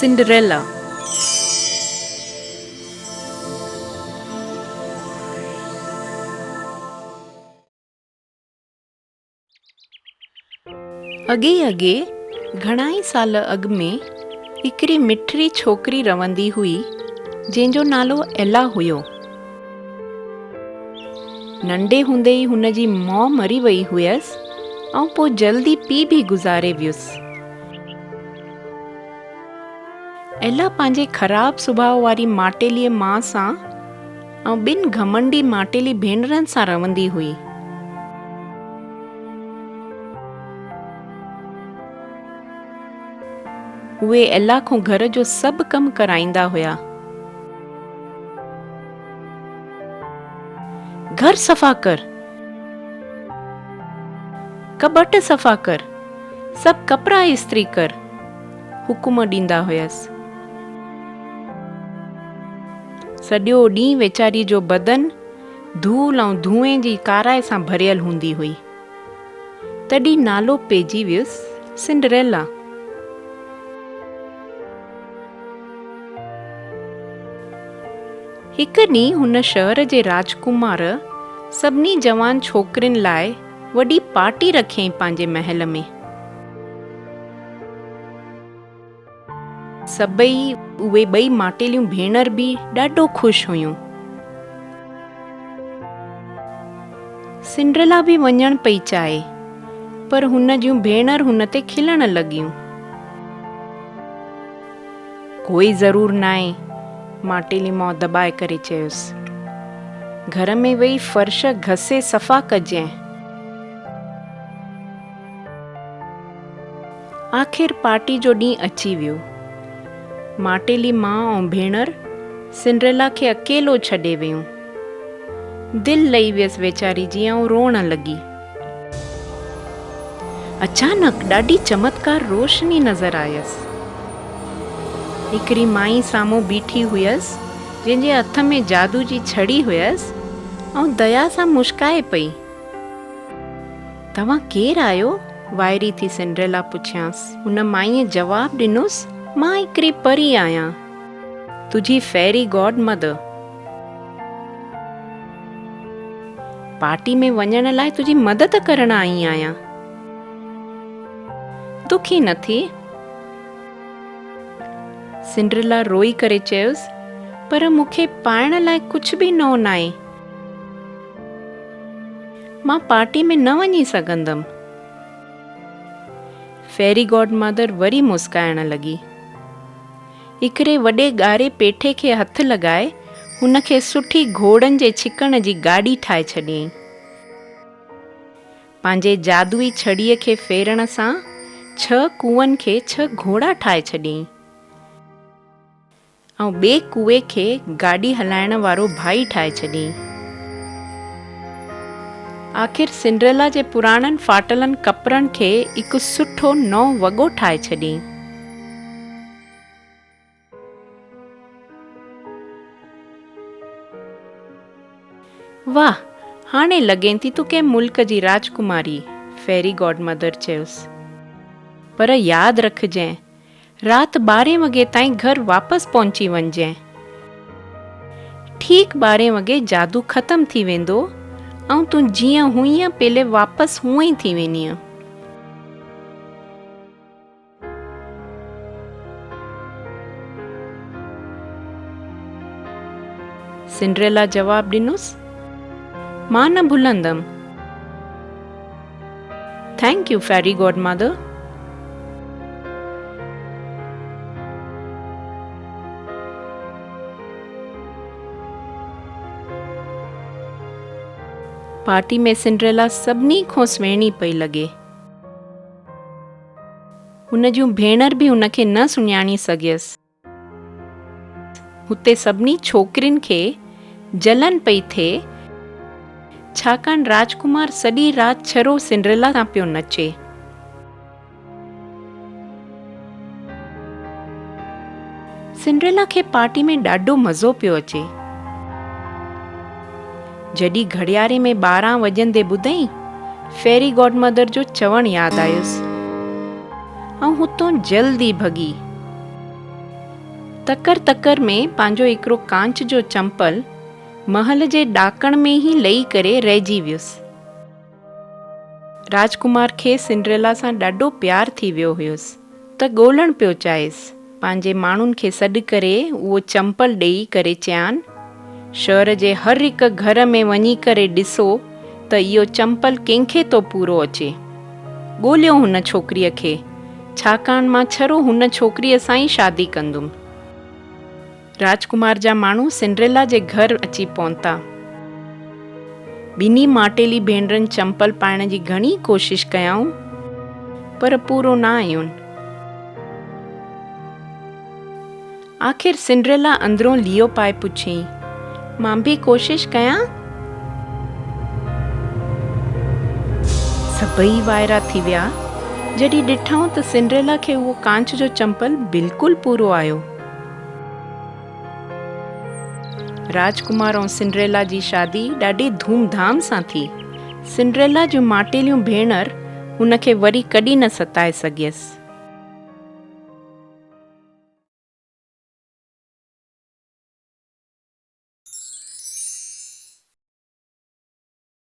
Cinderella. اڳي اڳي گهڻائي سال اڳ ۾ هڪڙي مٺڙي ڇوڪري رهندي هئي، جنهن جو نالو ايلا هيو. ننڍي هوندي ئي هن جي ماء مري وئي هيس ۽ پوء جلدي پيء به گذاري ويس. ايلا پنهنجي خراب سڀاء واري ماٽيليء ماء سان ۽ ٻن گهمنڊي ماٽيلي ڀينرن سان رهندي هئي. اهي ايلا کان گهر جو سڀ ڪم ڪرائيندا هيا. گهر صفا ڪر، ڪٻٽ صفا ڪر، سڀ ڪپڙا استري ڪر، حڪم ڏيندا هيس. سڄو ڏينهن ويچاري جو بدن ڌول ۽ ڌونئين جي ڪارائي سان ڀريل هوندي هئي. تڏهن نالو پئجي ويس سنڊريلا. هڪ ڏينهن هن شهر جي راجڪمار سڀني جوان ڇوڪرين لاء وڏي پارٽي رکيائين پنهنجي محل ۾. سڀئي اهي ٻئي ماٽيليون ڀينر به ڏاڍو خوش هيون. سنڊريلا به وڃڻ پئي چاهي پر هن جون ڀينر هن تي کلڻ لڳيون. ڪوئي ضرور ناهي، ماٽيلي ماء دٻائي ڪري چيس. گهر ۾ ويهي فرش گهسي صفا ڪجين. آخر پارٽي جو ڏينهن اچي ويو. ماٽيلي ماء ۽ ڀينر سنڊريلا کي اڪيلو ڇڏي ويون. دل لهي ويس ويچاري جي ۽ روئڻ لڳي. اچانڪ ڏاڍي چمتڪار روشني نظر آيس. هڪڙي مائي سامهون بيٺي هيس، جنهن جي هٿ ۾ جادو جي ڇڙي هيس ۽ ديا سان مشڪائي پئي. توهان ڪير آهيو؟ وائري ٿي سنڊريلا پڇيانس. هن مائيء جواب ڏنس، مان هڪڙي پري آهيان، تنهنجي فيري گاڊ مدر. پارٽي ۾ وڃڻ لاء تنهنجي مدد ڪرڻ آئي آهيان. دکي نه ٿي. سنڊريلا روئي ڪري چيس، پر مون کي پائڻ لاء ڪجهه به نئون ناهي. مان پارٽي ۾ نه وڃي سگهندم. فيري گاڊ مدر وري مسڪائڻ لڳي. هڪڙي وڏي ڳاڙهي پيٺي کي هٿ لڳائي هن کي سٺي گهوڙن جي ڇڪڻ جي گاڏي ٺاهي ڇڏيائين. پنهنجي جادوئي ڇڙيء کي ڦيرڻ سان ڇهه ڪوئن کي ڇهه گهوڙا ٺاهي ڇڏيائين. ۽ ٻئي ڪوئي کي گاڏي هلائڻ وارو ڀائي ٺاهي ڇڏيائين. آخر سنڊريلا جي پراڻن ڦاٽلن ڪپڙن کي هڪ سٺو نئون وڳو ٺاهي ڇڏيائين. واهه! هاڻي لڳين ٿي تون ڪنهن ملڪ جي راجڪماري، فيري گاڊ مدر چيس. پر ياد رکجين، رات ٻارهين وڳي تائين گهر واپس پهچي وڃجين. ٺيڪ ٻارهين وڳي جادو ختم ٿي ويندو ۽ تون جيئن هئينء پيلي واپس هونئن ئي ٿي ويندينء. سنڊريلا جواب ڏنس، مان نه ڀلندم. Thank you fairy godmother. Party ۾ Cinderella سڀني کان سهڻي پئي لڳي. هن جون ڀينر به هن کي نه سڃاڻي سگهيس. هتي سڀني ڇوڪرين کي جلن پئي ٿئي، ڇاڪاڻ راجڪمار سڄي رات ڇرو سنڊريلا سان پيو نچي. سنڊريلا کي پارٽي ۾ ڏاڍو مزو پيو اچي. جڏهن گهڙياري ۾ 12 وڄندي ٻڌئين، فيري گاڊ مدر جو چوڻ ياد آيس ۽ هتون جلدي ڀڳي. تڪڙ تڪڙ ۾ پنهنجو هڪڙو ڪانچ جو چمپل محل جي ڏاڪڻ ۾ ئي لهي ڪري رهجي ويس. راجڪمار کي سنڊريلا سان ڏاڍو پيار ٿي ويو هيس ته ڳولڻ پيو چاهيس. پنهنجي ماڻهن کي سڏ ڪري اهو چمپل ڏيئي ڪري چيان، شهر جي هر هڪ گهر ۾ وڃي ڪري ڏسو ته اهو چمپل ڪنهن کي ٿو پورو اچي. ڳوليو هن ڇوڪريء کي، ڇاڪاڻ مان ڇڙو هن ڇوڪريء سان ئي شادي ڪندم. راجڪمار جا ماڻهو سنڊريلا جي گهر اچي پهتا. ٻنهي ماٽيلي ڀينرن چمپل پائڻ جي گهڻي ڪوشش ڪيائون، پر پورو نه آيون. آخر سنڊريلا اندرون ليئو پائي پڇيائين، مان به ڪوشش ڪيان؟ سڀئي وائرا ٿي ويا، جڏهن ڏٺائون ته سنڊريلا کي اهو ڪانچ جو چمپل بلڪل پورو آيو. راجڪمار ۽ سنڊريلا جي شادي ڏاڍي ڌوم ڌام سان ٿي. سنڊريلا جون ماٽيليون ڀينر هن کي وري ڪڏهن نه ستائي سگهيس.